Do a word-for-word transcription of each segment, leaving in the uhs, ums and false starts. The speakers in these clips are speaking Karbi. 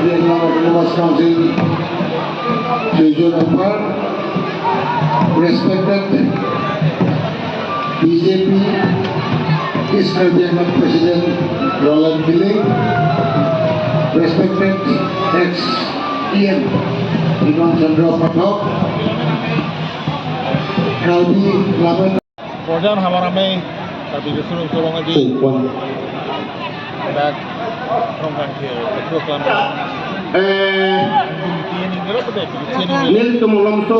Karbi Anglong Autonomous Council Treasurer Kupar, respected B J P East Karbi Anglong President Roland Billing, respected ex E M Bimol Chandra Pathak, Karbi Laman Borjan Havar Amei, Karbi Riso Nimso Rong Aje. Dak Rongkangthir, Petro Klam. Eh, Dum tin ni, dera pede, tin ni. Nelitum malomso.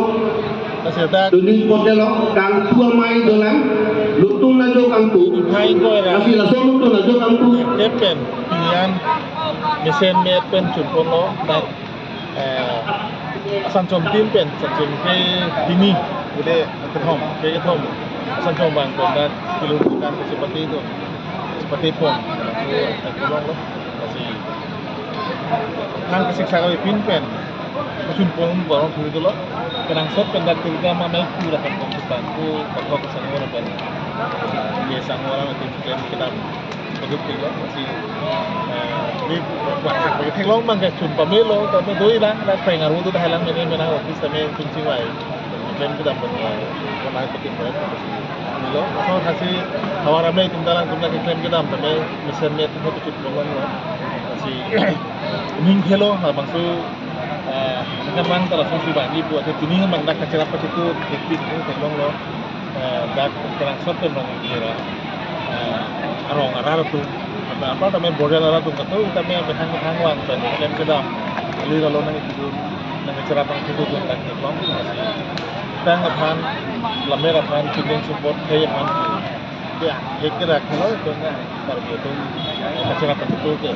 Kasih dak. Duni potelo, kangtu amei dolang, lutung najo kangtu. Hai ko era. Kasih laso lutung najo kangtu. Kepen, pinian, mesen met pen chunpon lo, dak eh, Asan Chom tin pen, Asan Chom ke hini, udah kethom, ke kethom. Asan Chom bang pen dak kilo kan ke chepate do, chepate pon. Itu, eh, kolong lo, masih. Nang kesik sakali pin pen, chunpon barong thuri dolo. Kenangsot pen dak tirga ma mai ku rakan pon tu bang ku, bakok sang orang pen. Ye sang orang itu klaim kedam. Begitu ya, masih, eh, ini buat hak bagi theklong bang ke chun pamelo, tapi doi lang, dak peng aru tu dah lang mene mena office tame chun chingvai. Klaim kedam bang, eh, pernah bikin proyek masih. Lo, asal hasil Havar Amei tum dalang tum lagi klaim kedam tame mesen met tum chun kolong lo. Masih ning khelo, ha bangso, eh, kan bang ta langsung si bang ibu ada tuni bang dak kacherap kachitu, hektik ni theklong lo. Eh, dak kenangsot pen rong kira, eh, arong arat atum. Apa, apa tame border arat atum katu, tame methang methang vang pen, klaim kedam. Kali lalu nang itu, nang cherap nang itu pun dak theklong. Tang aphan, lamer aphan, chindeng support, khei aphan. Ya, hek kira khelo itu na, Karbi atum, kacherap kachitu ke.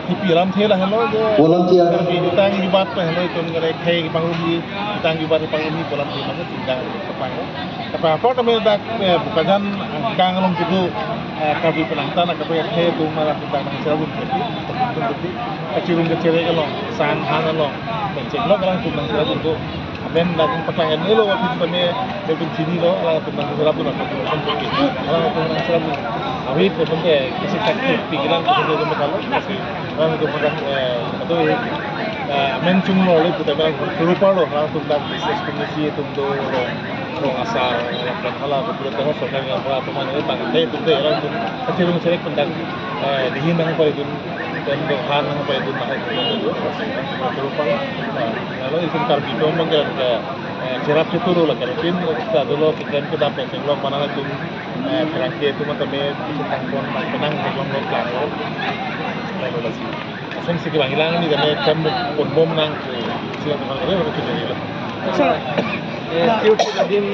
Tipi ram thela helo je. Volunteer. Karbi tang ibat pe helo itum ngere khei pangrumi, tang ibat pangrumi volunteer maka tinggal kepang. Tapi apa kami dak, eh, bukan kan kang along gitu, eh, Karbi penangtan, kami khei atum malah tentang nang serabun gitu, gitu. Kachirung kachere along, sang han along, becek lo along tum nang serabun tu. Amen dak paklang en lo waktu itu kami, dia pun sini lo, along tum nang serabun, along tum nang serabun. Awi pun ke, kasih taktik, pikiran pun ke, kami kalau, kasih Orang itu pernah, eh, itu, eh, mention lo, itu tapi orang serupa lo, orang tum dak business community itu tuh lo, lo asar, yang hala, betul tahu soal yang hala, teman ini bang, itu tuh orang tum kachirung kachere pen dak, eh, dihin nang apa itu, dan dohan nang apa itu, nah itu, itu, itu, serupa lo. Nah, kalau itu Karbi itu memang kayak, eh, cherap itu lo lah, kalau pin, kita dulu, kita, kita pengen lo, mana itu, eh, kerangke itu mah tame, itu tangkon, nang kenang, nang lo, pelang lo. Lalu lagi. Asam siki bang ilang ni kami kan pon bom nang ke siang teman kami baru kerja ni lah. Sir, eh, kiu adim,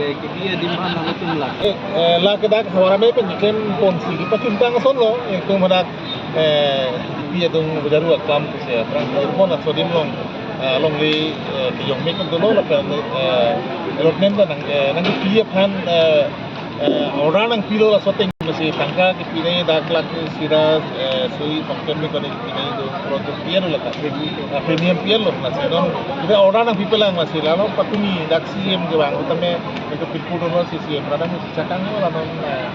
eh, kidi adim mana betul lah. Eh, eh, la ke dak Havar Amei pen kem pon siki pachun tang ason lo, eh, tum hadak, eh, dia tum bajaru aklam ke sia, perang pon aso adim long, eh, longle, eh, kejong mek kan dulu lah kan, eh, allotment nang, eh, nang kepilih aphan, eh, Eh, order nangpilo laso ateng masih tangka kepinai dak lak sira, eh, sui tongkem ni kone kepinai do produk pian lo ta. Ah, premium pian lo masih non. Kita order nangpipelang masih lalu patumi dak C M ke bang utame itu pinpur dulu si C M kadang si cakang lo lalu, eh,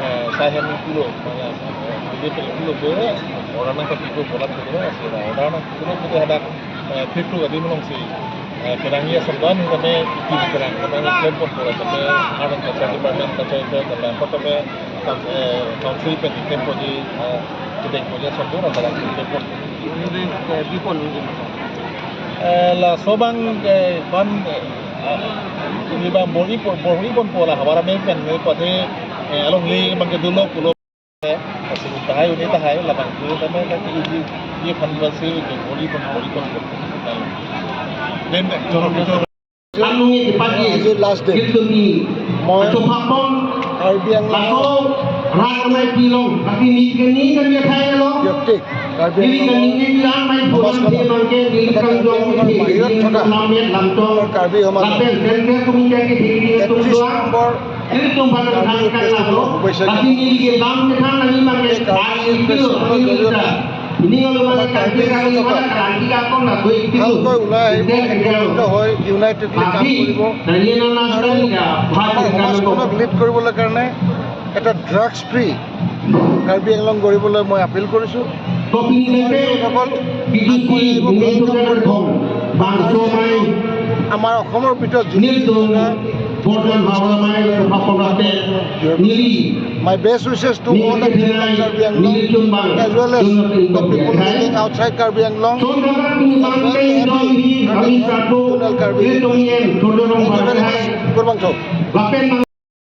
eh, saya ni pulo mana, eh, dia pilih pulo ke order nangpipelang bola pulo masih order nangpipelang kita ada eh, thik thuk adim alongsi, eh, kerang ya semban kami itin kerang kami klem pon pura kami arang kaca department kaca itu kami apa kami kam-, eh, council pen klem ponji, eh, kedeng ponji sembuh orang dalam klem pon. Ini, eh, bipon mungkin. Eh, laso abang, eh, pan, eh, ini abang bor-i pon, bor-i pon pola Havar Amei pen ni pate, eh, alongle abang ke dolo pulo. Masih tahai, uni tahai, labang tu, tapi kan ini, ini kan masih, ini bor-i pon, bor-i pon, bor-i pon. Dan, dan, jorok, jorok. Kami di pagi, আজি last day. Gitu ni. মই Acho papong, Karbi Anglong laso, rat kami pilong, tapi ni, ni, ni, ni, thai lo. ব্যক্তিক, কাৰ্বি Ni, আংলঙৰ ni, ni, ni, ang mai সমাজ pulang, এখনৰ, di bangke, di এটা Karbi kang jong, আংলঙৰ di, বাহিৰত di, থকা lammet, lamtong, আমাৰ কাৰ্বি সমাজৰ lapen, dan, dan, kami jadi, di, একত্ৰিশ tumjuang. Number Ini tumpan Karbi tentang Festival lo, of Baisakhi। Tapi ini di dalam kita nanti makan এই কাৰ্বি kali itu, ফেষ্টিভেলৰ ini জৰিয়তে kita. Ini kalau আমাৰ makan কাৰ্বি kita, ini আংলঙৰ mana kerang kita kok nak duit itu. ভালকৈ ওলাই আহিব, Itu, itu. একত্ৰিত হৈ ইউনাইটেডলি কাম Tapi, কৰিব। Dan ini nana আৰু sekali ya, buat আমাৰ kita সমাজখনক lo. লিড কৰিবলৈ কাৰণে এটা ড্ৰাগছ ফ্ৰী কাৰ্বি আংলং গঢ়িবলৈ মই আপিল কৰিছোঁ। Kopini leke, B J P, Indian Congress, bangso amei, আমাৰ অসমৰ ভিতৰত যোনে nelitum, borton hawa amei, papon rate, neli, my best wishes to all the people of Karbi Anglong, as well as the people living outside Karbi Anglong. Chondagat ni bangke dong hi, kami satu, nelitum yen, chondorong. Thank you very much. Kurvangthu. Lapen